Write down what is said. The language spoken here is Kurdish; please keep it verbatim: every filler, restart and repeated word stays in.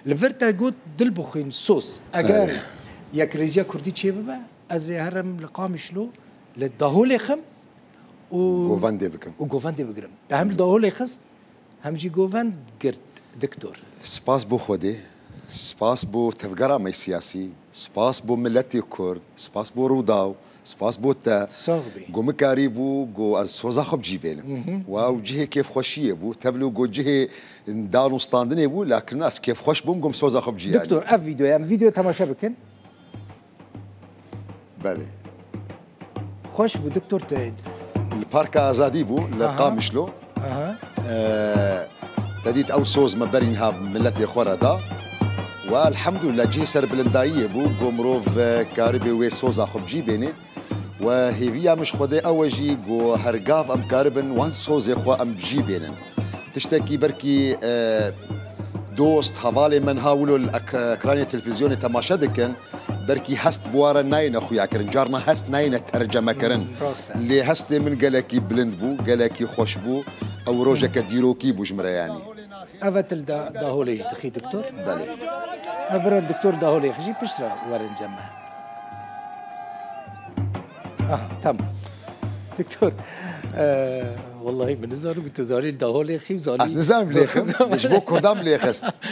Li vir te got dil bixwîn soz. Eger Evet. yekrêziya kurdî çêbibe, ez ê herim li Qamişlo li Daholê xim û Govendê bikim. û govendê bigirim. Te hem li Daholê xist, hem jî govend girt, doktor. Spas bo Xwedê, spas bo tevgera me siyasî, spas bo miletê Kurd, spas bo Rûdaw, spas bo te. Sax bî. Go min karîbû, go ez soza xwe bi cî bênim. Mhm. Wa ew cihê kêfxweşiyê bû, tevlî go cihê dan û standinê bû, lakin ez kêfxweş bûm, go min soza xwe bi cî anî. Doktor, ev vîdeoya, em vîdeoya temaşe bikin. Belê. Xweş bû, doktor, te Li Parka Azadî bû, li Aha. Qamişlo. Aha. Ee, te dît ew soz me berî niha miletê xwe re da. Wa elhamdulillah cihê serbilindayiyê bû, go mirov, e, karibê wê soza xwe bi cî bênê. We hêviya min ji Xwedê ew e jî, go her gav em karibin wan sozê xwe em bi cî bênin. Tiştekî berkî, e, dost, hevalê me niha wilo li ek-, ekranê televîzyonê temaşe dikin, berkî hest bi wan re nayêne xuyakirin, carna hest nayêne terceme kirin. Hmm, rast e. Lê hestê min gelekî bilind bû, gelekî xweş bû. Ew rojeke dîrokî bû ji min re yanî. Ev e til da, Daholê jî dixî doktor? Belê. Ev bira doktor Daholê jî piştre werin cem me. Aha, tamam. Doktor, e, wallahî min nizanim ku tu zanî li Daholê xî zanî. Ez nizanim lê xim, ji bo Kurdan lê xist.